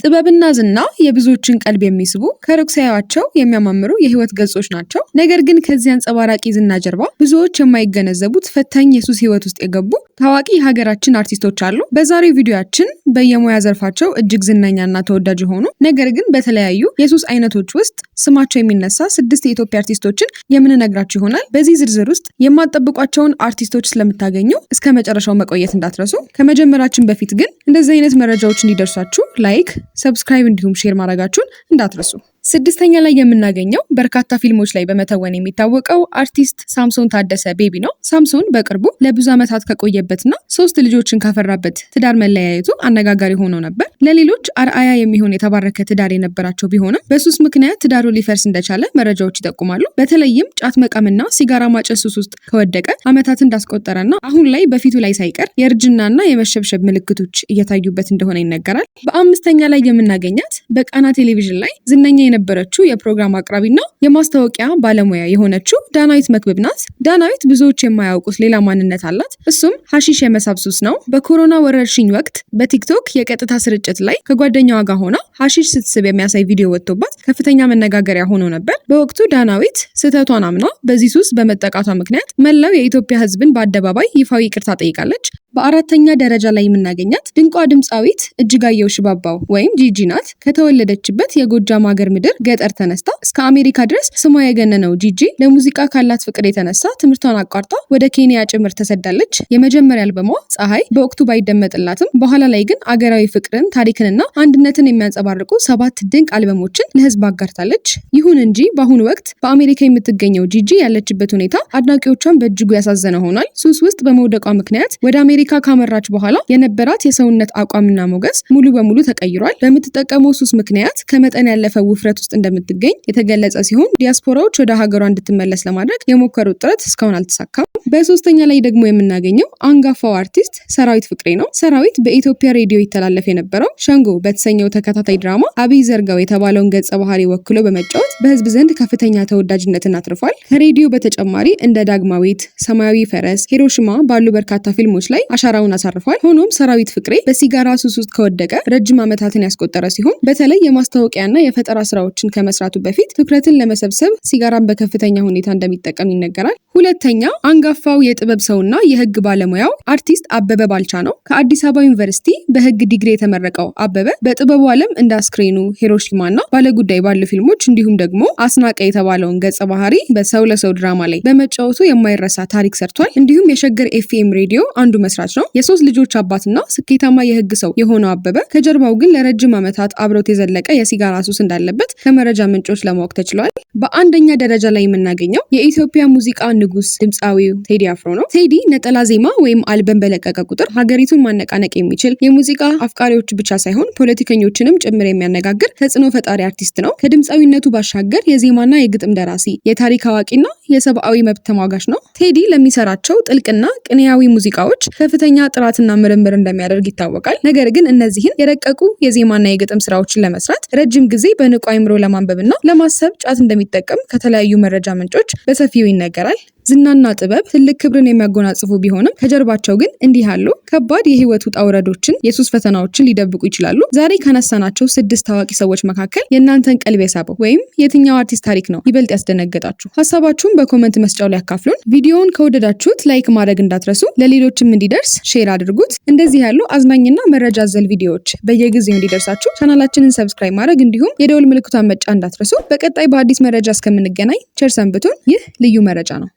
ጥበብና ዝና የብዙዎችን ቀልብ የሚስቡ፣ ከሩቅ ሲያዩአቸው የሚያማምሩ የህይወት ገጾች ናቸው። ነገር ግን ከዚህ አንጸባራቂ ዝና ጀርባ ብዙዎች የማይገነዘቡት ፈታኝ የሱስ ህይወት ውስጥ የገቡ ታዋቂ የሀገራችን አርቲስቶች አሉ። በዛሬው ቪዲዮአችን በየሙያ ዘርፋቸው እጅግ ዝነኛና ተወዳጅ የሆኑ፣ ነገር ግን በተለያዩ የሱስ አይነቶች ውስጥ ስማቸው የሚነሳ ስድስት የኢትዮጵያ አርቲስቶችን የምንነግራችሁ ይሆናል። በዚህ ዝርዝር ውስጥ የማትጠብቋቸውን አርቲስቶች ስለምታገኙ እስከ መጨረሻው መቆየት እንዳትረሱ። ከመጀመራችን በፊት ግን እንደዚህ አይነት መረጃዎች እንዲደርሷችሁ like፣ subscribe እንዲሁም share ማድረጋችሁን እንዳትረሱ። ስድስተኛ ላይ የምናገኘው በርካታ ፊልሞች ላይ በመተወን የሚታወቀው አርቲስት ሳምሶን ታደሰ ቤቢ ነው። ሳምሶን በቅርቡ ለብዙ ዓመታት ከቆየበትና ሶስት ልጆችን ካፈራበት ትዳር መለያየቱ አነጋጋሪ ሆኖ ነበር። ለሌሎች አርአያ የሚሆን የተባረከ ትዳር የነበራቸው ቢሆንም በሱስ ምክንያት ትዳሩ ሊፈርስ እንደቻለ መረጃዎች ይጠቁማሉ። በተለይም ጫት መቃምና ሲጋራ ማጨስ ሱስ ውስጥ ከወደቀ ዓመታት እንዳስቆጠረና አሁን ላይ በፊቱ ላይ ሳይቀር የእርጅናና የመሸብሸብ ምልክቶች እየታዩበት እንደሆነ ይነገራል። በአምስተኛ ላይ የምናገኛት በቃና ቴሌቪዥን ላይ ዝነኛ የነበረችው የፕሮግራም አቅራቢና የማስታወቂያ ባለሙያ የሆነችው ዳናዊት መክብብ ናት። ዳናዊት ብዙዎች የማያውቁት ሌላ ማንነት አላት። እሱም ሀሺሽ የመሳብ ሱስ ነው። በኮሮና ወረርሽኝ ወቅት በቲክቶክ የቀጥታ ስርጭት ላይ ከጓደኛዋ ጋር ሆና ሀሺሽ ስትስብ የሚያሳይ ቪዲዮ ወጥቶባት ከፍተኛ መነጋገሪያ ሆኖ ነበር። በወቅቱ ዳናዊት ስህተቷን አምና በዚህ ሱስ በመጠቃቷ ምክንያት መላው የኢትዮጵያ ሕዝብን በአደባባይ ይፋዊ ይቅርታ ጠይቃለች። በአራተኛ ደረጃ ላይ የምናገኛት ድንቋ ድምፃዊት እጅጋየሁ ሽባባው ወይም ጂጂ ናት። ከተወለደችበት የጎጃም ሀገር ምድር ገጠር ተነስታ እስከ አሜሪካ ድረስ ስሟ የገነነው ጂጂ ለሙዚቃ ካላት ፍቅር የተነሳ ትምህርቷን አቋርጣ ወደ ኬንያ ጭምር ተሰዳለች። የመጀመሪያ አልበሟ ፀሐይ በወቅቱ ባይደመጥላትም በኋላ ላይ ግን አገራዊ ፍቅርን፣ ታሪክንና አንድነትን የሚያንጸባርቁ ሰባት ድንቅ አልበሞችን ለህዝብ አጋርታለች። ይሁን እንጂ በአሁኑ ወቅት በአሜሪካ የምትገኘው ጂጂ ያለችበት ሁኔታ አድናቂዎቿን በእጅጉ ያሳዘነ ሆኗል። ሱስ ውስጥ በመውደቋ ምክንያት ወደ አሜሪካ ካመራች በኋላ የነበራት የሰውነት አቋምና ሞገስ ሙሉ በሙሉ ተቀይሯል። በምትጠቀመው ሱስ ምክንያት ከመጠን ያለፈ ውፍረት ውስጥ እንደምትገኝ የተገለጸ ሲሆን ዲያስፖራዎች ወደ ሀገሯ እንድትመለስ ለማድረግ የሞከሩት ጥረት እስካሁን አልተሳካም። በሶስተኛ ላይ ደግሞ የምናገኘው አንጋፋው አርቲስት ሰራዊት ፍቅሬ ነው። ሰራዊት በኢትዮጵያ ሬዲዮ ይተላለፍ የነበረው ሸንጎ በተሰኘው ተከታታይ ድራማ አብይ ዘርጋው የተባለውን ገጸ ባህሪ ወክሎ በመጫወት በህዝብ ዘንድ ከፍተኛ ተወዳጅነትን አትርፏል። ከሬዲዮ በተጨማሪ እንደ ዳግማዊት፣ ሰማያዊ ፈረስ፣ ሂሮሽማ ባሉ በርካታ ፊልሞች ላይ አሻራውን አሳርፏል። ሆኖም ሰራዊት ፍቅሬ በሲጋራ ሱስ ውስጥ ከወደቀ ረጅም ዓመታትን ያስቆጠረ ሲሆን በተለይ የማስታወቂያና የፈጠራ ስራዎችን ከመስራቱ በፊት ትኩረትን ለመሰብሰብ ሲጋራን በከፍተኛ ሁኔታ እንደሚጠቀም ይነገራል። ሁለተኛ፣ አንጋፋው የጥበብ ሰውና የህግ ባለሙያው አርቲስት አበበ ባልቻ ነው። ከአዲስ አበባ ዩኒቨርሲቲ በህግ ዲግሪ የተመረቀው አበበ በጥበቡ ዓለም እንደ አስክሬኑ፣ ሂሮሺማ እና ባለጉዳይ ባሉ ፊልሞች እንዲሁም ደግሞ አስናቀ የተባለውን ገጸ ባህሪ በሰው ለሰው ድራማ ላይ በመጫወቱ የማይረሳ ታሪክ ሰርቷል። እንዲሁም የሸገር ኤፍኤም ሬዲዮ አንዱ መስራች ነው። የሶስት ልጆች አባትና ስኬታማ የህግ ሰው የሆነው አበበ ከጀርባው ግን ለረጅም ዓመታት አብሮት የዘለቀ የሲጋራ ሱስ እንዳለበት ከመረጃ ምንጮች ለማወቅ ተችሏል። በአንደኛ ደረጃ ላይ የምናገኘው የኢትዮጵያ ሙዚቃ ንጉስ ድምፃዊው ቴዲ አፍሮ ነው። ቴዲ ነጠላ ዜማ ወይም አልበም በለቀቀ ቁጥር ሀገሪቱን ማነቃነቅ የሚችል፣ የሙዚቃ አፍቃሪዎች ብቻ ሳይሆን ፖለቲከኞችንም ጭምር የሚያነጋግር ተጽዕኖ ፈጣሪ አርቲስት ነው። ከድምፃዊነቱ ባሻገር የዜማና የግጥም ደራሲ፣ የታሪክ አዋቂና የሰብአዊ መብት ተሟጋች ነው። ቴዲ ለሚሰራቸው ጥልቅና ቅኔያዊ ሙዚቃዎች ከፍተኛ ጥራትና ምርምር እንደሚያደርግ ይታወቃል። ነገር ግን እነዚህን የረቀቁ የዜማና የግጥም ስራዎችን ለመስራት ረጅም ጊዜ በንቁ አይምሮ ለማንበብና ለማሰብ ጫት እንደሚጠቀም ከተለያዩ መረጃ ምንጮች በሰፊው ይነገራል። ዝናና ጥበብ ትልቅ ክብርን የሚያጎናጽፉ ቢሆንም ከጀርባቸው ግን እንዲህ ያሉ ከባድ የህይወት ውጣ ውረዶችን፣ የሱስ ፈተናዎችን ሊደብቁ ይችላሉ። ዛሬ ካነሳናቸው ስድስት ታዋቂ ሰዎች መካከል የእናንተን ቀልብ የሳበው ወይም የትኛው አርቲስት ታሪክ ነው ይበልጥ ያስደነገጣችሁ? ሀሳባችሁን በ comment መስጫው ላይ ያካፍሉን። ቪዲዮውን ከወደዳችሁት like ማድረግ እንዳትረሱ፣ ለሌሎችም እንዲደርስ share አድርጉት። እንደዚህ ያሉ አዝናኝና መረጃ አዘል ቪዲዮዎች በየጊዜው እንዲደርሳችሁ ቻናላችንን subscribe ማድረግ እንዲሁም የደወል ምልክቷን መጫን እንዳትረሱ። በቀጣይ በአዲስ መረጃ እስከምንገናኝ ቸር ሰንብቱን። ይህ ልዩ መረጃ ነው።